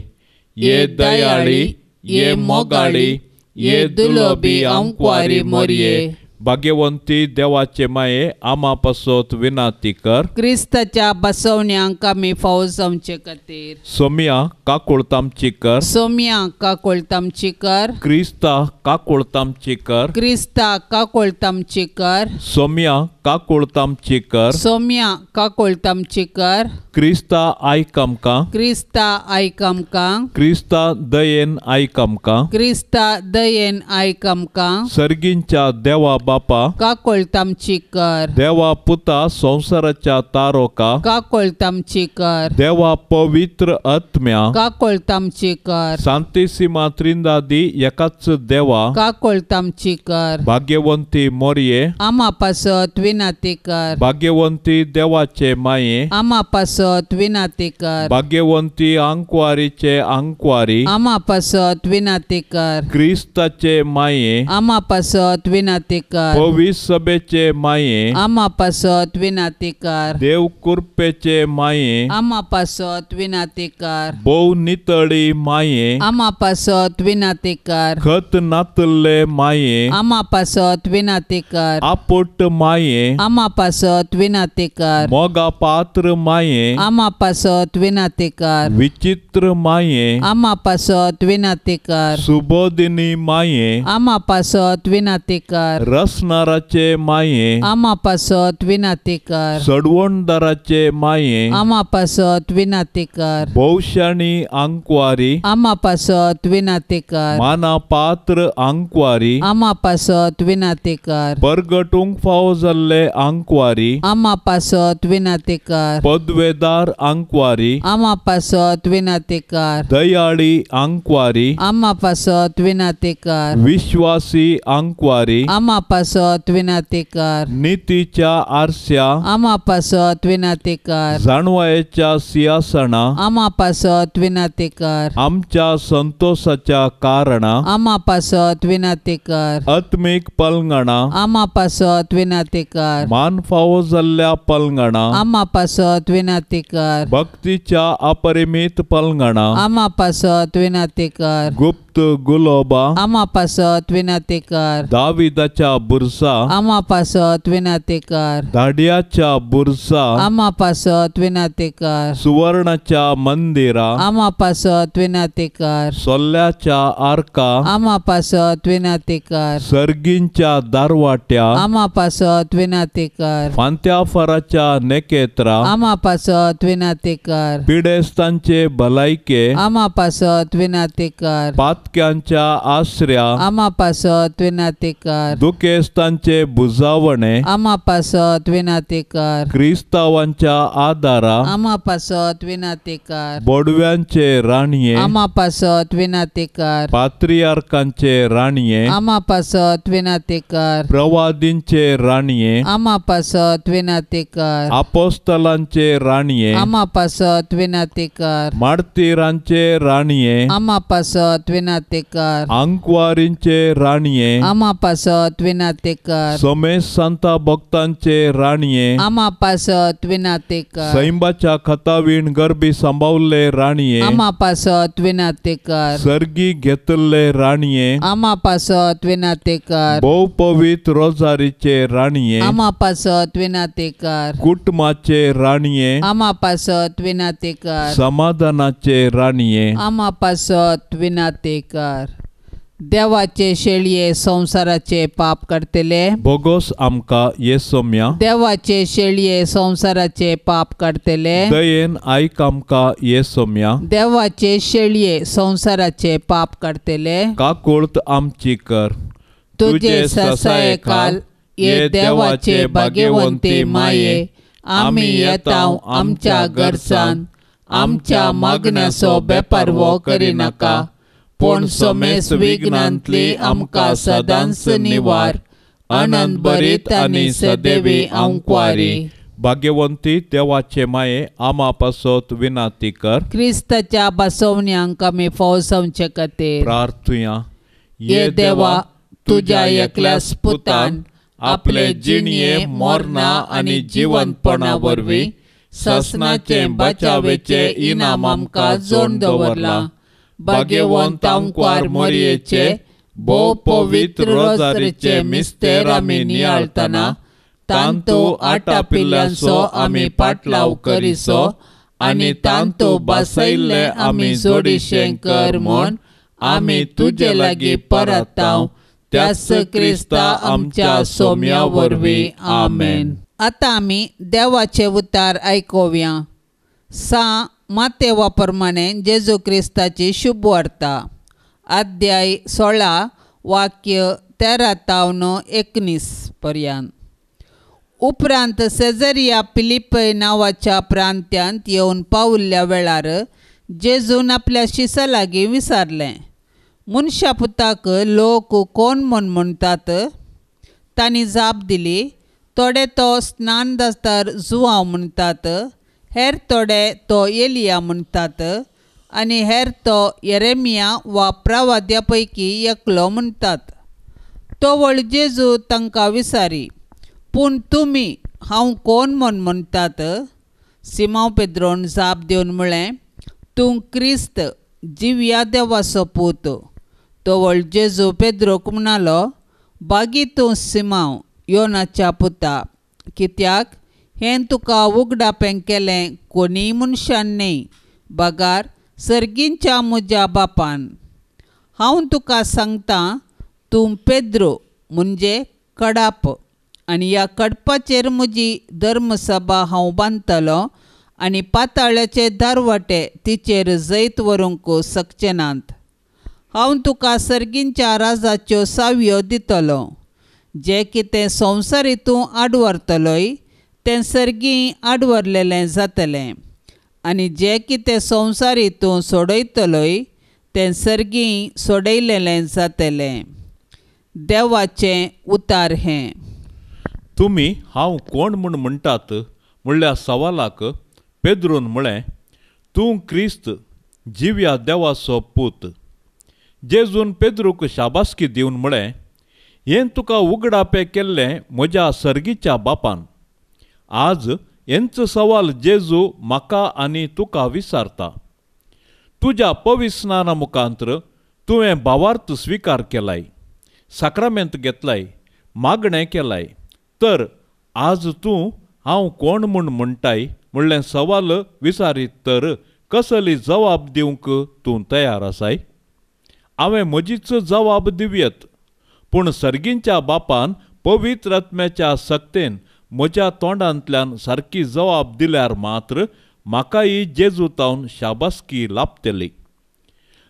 ये दयाळी, ये मोगाळी, ये दुलोबी आमक्वारी मोरये, भाग्यवंती देवाचे माये, आमा पासत विनंती कर. क्रिस्ताच्या बसवण्यांक आमी फावो जावचे खातीर. सोम्या काकुळतामची कर. सोम्या काकुळतामची कर. क्रिस्ता काकुळतामची कर. क्रिस्ता काकुळतामची कर. सोम्या काकुळतामची कर. सोम्या काकुळतामची कर. क्रिस्ता आयक आमकां. क्रिस्ता आयक आमकां. क्रिस्ता दयेन आयक आमकां. क्रिस्ता दयेन आयक आमकां. सर्गींच्या देवा बापा काकोळत आमची कर. देवा पुता संवसाराच्या तारोका काकोळत आमची कर. देवा पवित्र आत्म्या काकोळत आमची कर. सांतिसिमा त्रिंदादी एकाच देवा काकोळत आमची कर. भाग्यवंती मोरये आमा पासत विनाती कर. भाग्यवंती देवाचे माये आमा पासत विनाती कर. भाग्यवंती आंकवारीचे आंकवारी आमा पासत विनाती कर. क्रिस्ताचे माये आमा पासत विनाती कर. पवित्र सभेचे माये आमा पासत विनाती कर. देव कृपेचे माये आमा पासत विनाती कर. भोव नितळी माये आमा पासत विनाती कर. खत नातल्ले माये आमा पासत विनाती कर. आपोट माये आमा पासत विनाती कर. मोगा पात्र माये आमा पासत विनाती कर. विचित्र माये आमा पासत विनाती कर. सुबोधिनी माये आमा पासत विनाती कर. रसनाराचे माये आमा पासत विनाती कर. सडवणदाराचे माये आमा पासत विनाती कर. भोवशाणी आंकवारी आमा पासत विनाती कर. माना पात्र आंकवारी आमा पासत विनाती कर. परगटूंक फावो जाल्ले आंकवारी आमा पासत विनाती कर. पदवेदार आंकवारी आमा पासत विनाती कर. दयाळी आंकवारी आमा पासत विनाती कर. विश्वासी आंकवारी आमा पासत विनाती कर. नितीच्या आरस्या आमा पासत विनाती कर. जाणवायेच्या सिंहासना आमा पासत विनाती कर. आमच्या संतोषाच्या कारणा आमा पासत विनाती कर. आत्मीक पलंगणा आमा पासत विनाती कर. मान फावो जाल्ल्या पलंगणा आमा पासत विनाती कर. भक्तीच्या अपरिमित पलंगणा आमा पासत विनाती कर. गुप्त गुलोबा आमा पासत विनाती कर. दाविदाच्या बुरसा आमा पासत विनाती कर. धाड्याच्या बुरसा आमा पासत विनाती कर. सुवर्णाच्या मंदिरा आमा पासत विनाती कर. सोल्ल्याच्या आर्का आमा पासत विनाती कर. सर्गींच्या दारवाट्या आमा पासत विनाती कर. फांत्याफराच्या नेकेत्रा आमा पासत विनाती कर. पिडेस्तांचे भलायके आमा पासत विनाती कर. पातक्यांच्या आसऱ्या आमा पासत विनाती कर. दुखेस्तांचे बुजावणे आमा पासत विनाती कर. क्रिस्तावांच्या आदारा आमा पासत विनाती कर. बोडव्यांचे राणये आमा पासत विनाती कर. पात्रियार्कांचे राणये आमा पासत विनाती कर. प्रवादींचे राणये आमा पासत विनाती कर. आपोस्तलांचे राणये आमा पासत विनाती कर. मार्तीरांचे राणये आमा पासत विनाती कर. आंकवारींचे राणये आमा पासत विनाती कर. सोमेश सांता भक्तांचे राणये आमा पासत विनाती कर. सैंबाच्या खतावीण गर्भी सांबावल्ले राणये आमा पासत विनाती कर. सर्गी घेतल्ले राणये आमा पासत विनाती कर. भोव पवित्र रोजारीचे राणये आमा पासत विनाती कर. कुटुंबाचे राणये आमा पासत विनाती कर. समाधानाचे राणये आमा पासत विनाती कर. देवाचे शेळये संवसाराचे पाप काडटले बोगोस आमकां येसोम्या. देवाचे शेळये संवसाराचे पाप काडटले दयेन आयक आमकां येसोम्या. देवाचे शेळये संवसाराचे पाप काडटले काकुळत आमची कर. तुजे ससायेखाल ये देवाचे भाग्यवंती माये आमी येता आमच्या घरसान आमच्या मागण्याचो बेपारवो करिनाका पूण समेस विघ्नांतली आमकां सदांच निवार. आनंद भरीत आनी सदैवी आंकवारी. भाग्यवंती देवाचे माये आमा पासत विनाती कर. क्रिस्ताच्या बसवण्यांक आमी फौजवचे खातीर प्रार्थुया. ये देवा तुज्या एकल्याच पुतान आपले जिणये मोरना आनी जिवंतपणा वरवीं सासणाचे बचावेचे इनाम आमकां जोड दवरलां. भाग्यवंत आंकवार मोरयेचे भोव पवित्र रोजारीचे मिस्तेर आमी नियाळतना तांतू आटापिल्ल्यांचो आमी पाटलाव करिसो आनी तांतू बसयल्ले आमी जोडीशें कर म्हूण आमी तुजे लागीं परताव त्याच क्रिस्ता आमच्या सोम्या वरवीं. आमेन. आतां आमी देवाचे उतार आयकुया. सां मातेवा प्रमाणे जेजू क्रिस्ताची शुभवार्ता अध्याय 16 वाक्य 13 तावन 19 पर्यंत. उपरांत सेजरिया फिलिप्पी नांवाच्या प्रांत्यांत येवन पावल्ल्या वेळार जेजून आपल्या शिसा लागीं विचारलें, मनशा पुताक लोक कोण म्हूण म्हणटात? तांणी जाप दिली, थोडे तो स्नानदास्तार जुवांव म्हणटात, हेर थोडे तो एलिया म्हणटात आनी हेर तो येरेमिया वा प्रवाद्या पैकी एकलो म्हणटात. तवळ जेजू तांकां विचारी, पूण तुमी हांव कोण म्हूण म्हणटात? सिमांव पेद्रोन जाप दिवन म्हळें, तूं क्रिस्त जिव्या देवाचो पूत. तवळ जेजू पेद्रोक म्हणालो, बागी तूं सिमांव योनाच्या पुता, कित्याक हें तुका उगडापें केलें कोणीय मनशान न्हय, बगार सर्गींच्या म्हज्या बापान. हांव तुका सांगतां, तूं पेद्रो म्हणजे कडाप आनी ह्या कडपाचेर म्हजी धर्मसभा हांव बांदतलो आनी पाताळ्याचे दारवाटे तिचेर जैत व्हरूंक शकचे नात. हांव तुका सर्गींच्या राजाच्यो सावयो दितलो. जें कितें संवसारी तूं आडवरतलोय तें सर्गीं आडवरलेलें जातलें आनी जें कितें संवसारी तूं सोडयतलोय तें सर्गीं सोडयलेलें जातलें. देवाचें उतार हें. तुमी हांव कोण म्हूण म्हणटात म्हणल्या सवालाक पेद्रून म्हळें, तूं क्रिस्त जिव्या देवाचो पूत. जेजून पेद्रूक शाबासकी दिवन म्हळें, हें तुका उगडापें केल्लें म्हज्या सर्गीच्या बापान. आज हेंच सवाल जेजू म्हाका आनी तुका विचारता. तुज्या पविस्नाना मुखांत्र तुवें भावार्थ स्विकार केलाय, साक्रामेंत घेतलाय, मागणें केलाय, तर आज तूं हांव कोण म्हूण म्हणटाय म्हणलें सवाल विचारीत तर कसली जबाब दिवंक तूं तयार आसाय? हांवें म्हजीच जबाब दिवयत, पूण सर्गींच्या बापान पवित्र आत्म्याच्या सक्तेन म्हज्या तोंडांतल्यान सारकी जबाब दिल्यार मात्र म्हाकाय जेजू तावन शाबासकी लाभतली.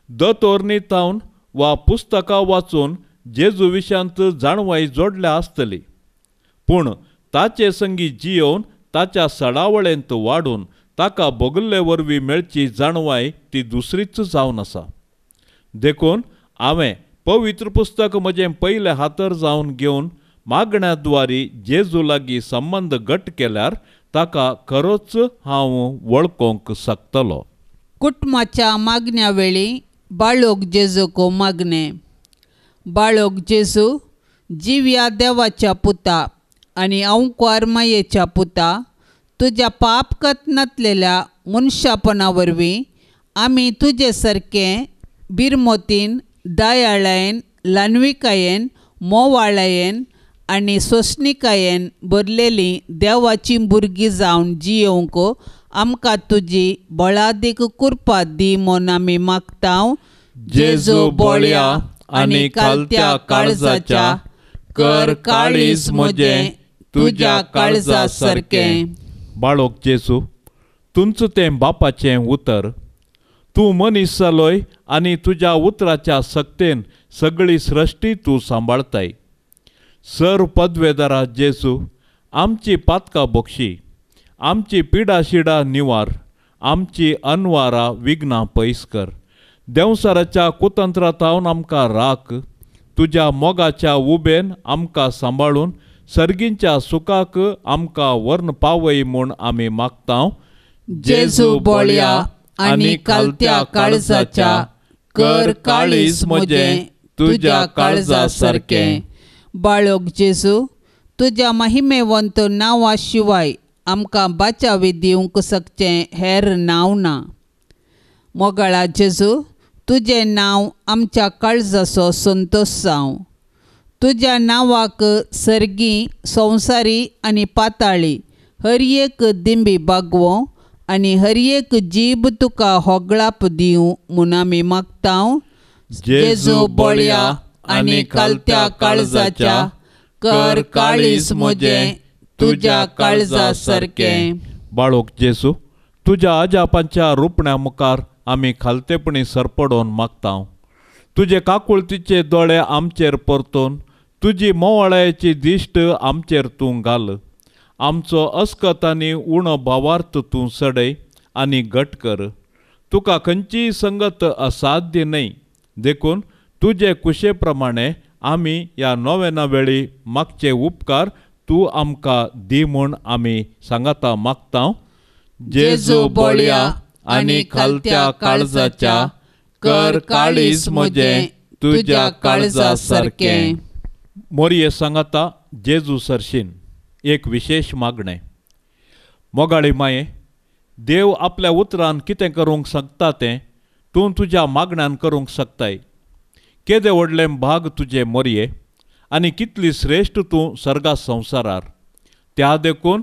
दोतोरनी तावन वा पुस्तकां वाचून जेजू विशांत जाणवाय जोडल्या आसतली, पूण ताचे संगी जियोवन ताच्या सडावळेंत वाडून ताका भोगल्ले वरवीं मेळची जाणवाय ती दुसरीच जावन आसा. देखून हांवें पवित्र पुस्तक म्हजें पयलें हातर जावन घेवन मागण्या द्वारी जेजू लागीं संबंद घट केल्यार ताका खरोच हांव वळखूंक शकतलो. कुटुंबाच्या मागण्या वेळी बाळोक जेजूक मागणें. बाळोक जेजू जिव्या देवाच्या पुता आनी अंकुर मायेच्या पुता, तुज्या पाप कतनातलेल्या मनशापणा वरवीं आमी तुजे सारकें बिरमोतीन, दयाळायेन, ल्हानविकायेन, मोवाळायेन आनी सोंसणिकायेन भरलेलीं देवाचीं भुरगीं जावन जियोवंक आमकां तुजी बळादीक कृपा दी म्हूण आमी मागता. जेजू बोळ्या आनी खालत्या काळजाच्या, कर काळीज म्हजें तुज्या काळजा सारकें. बाळोक जेजू, तुमचो तें बापाचें उतर, तूं मनीस जालोय आनी तुज्या उतराच्या सक्तेन सगळी सृश्टी तूं सांबाळताय. सर पदवेदारा जेजू, आमची पातकां बक्षी, आमची पिडाशिडा निवार, आमची अनवारा विघ्नां पयस कर. देंवसाराच्या कुतंत्रा तावन आमकां राख, तुज्या मोगाच्या उबेन आमकां सांबाळून सर्गींच्या सुखाक आमकां वर्ण पावय म्हूण आमी मागता. जेजू बोळ्या आनी खालत्या काळजाच्या, कर काळीज म्हजें तुज्या काळजा सारकें. बाळोक जेजू, तुज्या महिमेवंत नांवा शिवाय आमकां बाचावी दिवंक शकचें हेर नांव ना. मोगाळा जेजू, तुजें नांव आमच्या काळजाचो संतोश जावं. तुज्या नांवाक सर्गी, संवसारी आनी पाताळी हर एक दिंबी बागवो आनी हर एक जीब तुका होगळाप दिवं म्हूण आमी मागता. जेजू बोळ्या आनी खालत्या काळजाच्या, कर काळीज म्हजें तुज्या काळजा सारकें. बाळोक जेजू, तुज्या अजापांच्या रुपण्या मुखार आमी खालतेपणी सरपडोवन मागता. तुजे काकुळतीचे दोळे आमचेर परतून तुजी मोवाळायेची दिश्ट आमचेर तूं घाल. आमचो अस्कत आनी उणो भावार्थ तूं सडय आनी घट कर. तुका खंयचीय संगत असाध्य न्हय, देखून तुजे कुशे प्रमाणे आमी ह्या नोवेना वेळी मागचे उपकार तूं आमकां दी म्हूण आमी सांगाता मागता. जेजू बळया आनी खालत्या काळजाच्या कर काळीज म्हजें तुज्या काळजा सारकें. मोरये सांगाता जेजू सरशीन एक विशेश मागणें. मोगाळी माये, देव आपल्या उतरान कितें करूंक शकता तें तूं तुज्या मागण्यान करूंक शकताय. केदें व्हडलें भाग तुजें मोरये आनी कितली श्रेश्ठ तूं सर्गा संवसारार. त्या देखून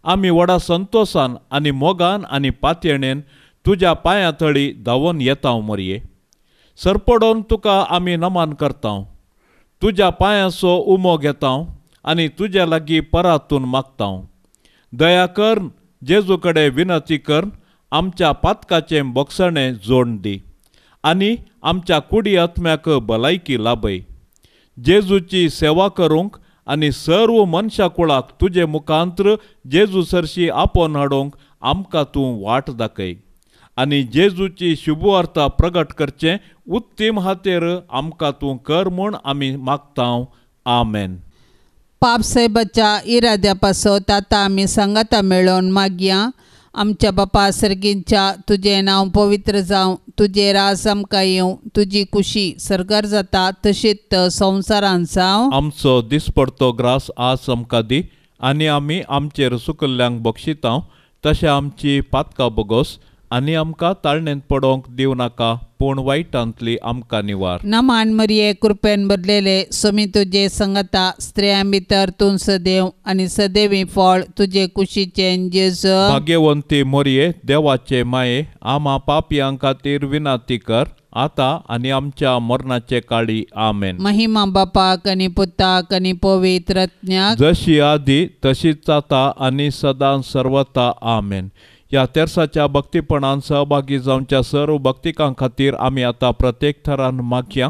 आमी व्हडा संतोशान आनी मोगान आनी पातयेणेन तुज्या पांयां तळी धांवून येता मोरये. सरपडोवन तुका आमी नमन करता, तुज्या पांयांचो उमो घेता आनी तुज्या लागीं परातून मागता. दया कर जेजू कडेन विनंती कर आमच्या पातकाचें बोगसणें जोड दी आनी आमच्या कुडी आत्म्याक भलायकी लाभय. जेजूची सेवा करूंक आनी सर्व मनशा कुळाक तुजे मुखांत्र जेजू सरशी आपोवन हाडूंक आमकां तूं वाट दाखय आनी जेजूची शुभवार्ता प्रगट करचें उत्तीम हातेर आमकां तूं कर म्हूण आमी मागता. आमेन. पाप साहेबाच्या इराद्या पासत आतां आमी सांगाता मेळोवन मागया. आमच्या बापा सर्गींच्या तुजें नांव पवित्र जावं, तुजें राज आमकां येवं, तुजी कुशी सर्गार जाता तशीच संवसारांत जावं. आमचो दिसपडतो ग्रास आज आमकां दी आनी आमी आमचेर सुकल्ल्यांक बक्षिता तशें आमची पातकां बोगोस आनी आमकां ताळणेंत पडोवंक दिवं नाका, पूण वायटांतली आमकां निवार. नमान मरिये, कृपेन भरलेले, स्वामी तुजे संगता, स्त्रियां भितर तूं सदैव आनी सदैवी फळ तुजे कुशीचें जेजू. भाग्यवंती मोरये, देवाचे माये, आमा पापयां खातीर विनंती कर आतां आनी आमच्या मरणाचे काळी. आमेन. महिमा बापाक आनी पुताक आनी पवित्र आत्म्याक, जशी आदी तशीच आतां आनी सदां सर्वता. आमेन. ह्या तेर्साच्या भक्तीपणान सहभागी जावच्या सर्व भक्तिकां खातीर आमी आतां प्रत्येक थरान मागया.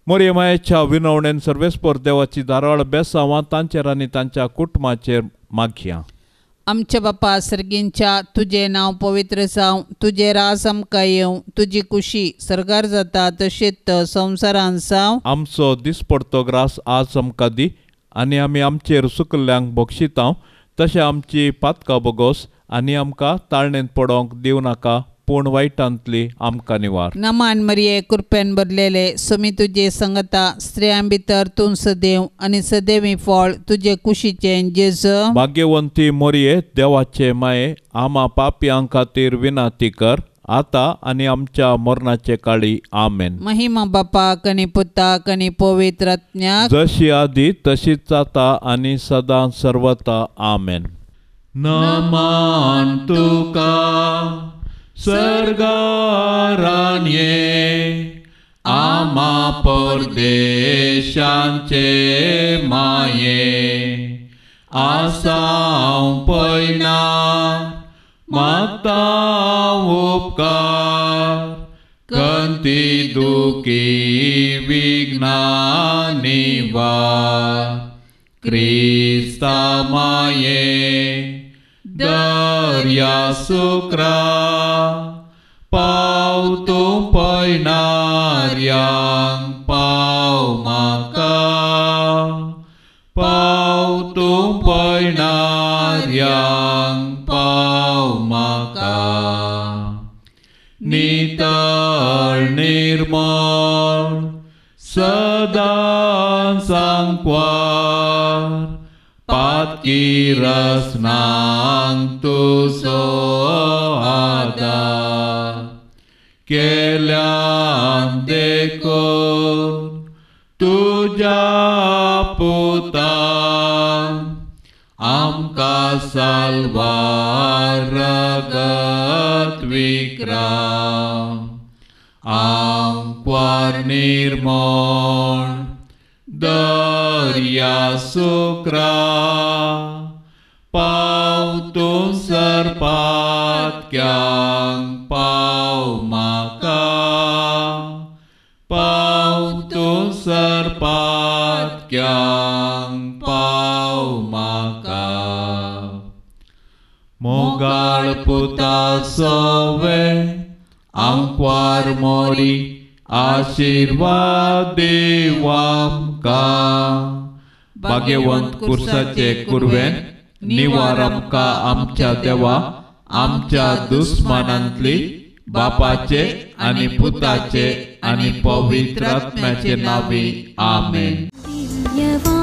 मोरये मायेच्या विनवणेन सर्वेस्पर देवाची धाराळ बेसांवां तांचेर आनी तांच्या कुटुंबाचेर मागया. आमच्या बापा सर्गींच्या तुजें नांव पवित्र जावं, तुजें राज आमकां येवं, तुजी कुशी सर्गार जाता तशीच संवसारांत जावं. आमचो दिसपडतो ग्रास आज आमकां दी आनी आमी आमचेर सुकल्ल्यांक बक्षिता तशें आमची पातकां बोगोस आनी आमकां ताळणेंत पडोवंक दिवं नाका, पूण वायटांतली आमकां निवार. नमान मरिये, कृपेन भरलेले, स्वामी तुजे संगता, स्त्रियां भितर तूं सदैव आनी सदैवी फळ तुजे कुशीचें जेजू. भाग्यवंती मोरये, देवाचे माये, आमा पापयां खातीर विनंती कर आतां आनी आमच्या मरणाचे काळी. आमेन. महिमा बापाक आनी पुताक आनी पवित्र आत्म्याक, जशी आदी तशीच आतां आनी सदां सर्वता. आमेन. नमान तुका सर्गारानये, आमा परदेशांचे माये, आसाव पयना मागता उपकार, कंती दुखी विघ्ना निवार, क्रिस्ता माये दर्या सुक्रा, पाव तूं पयणार्यांक पाव म्हाका, पाव तूं पयणार्यांक पाव म्हाका. नितळ निर्मळ सदां सांकवार, पातकी रसनांक तुजो आदार, केल्यान देखून तुज्या पुतान आमकां साल्वार रगत विक्राम, आंकवार निर्मळ दर्या सुक्रा, पाव तूं सरपातक्यांक पातक्यांक पाव म्हाका, पाव तूं सर पातक्यांक पाव म्हाका. मोगाळ पुता सोवे आंकवार मोरी आशिर्वाद देव आमकां. भाग्यवंत कुर्साचे कुरवेन निवार आमकां आमच्या देवा आमच्या दुस्मानांतली बापाचे आनी पुताचे आनी पवित्र आत्म्याचे नांवी आमेन. दिव्यवाणी.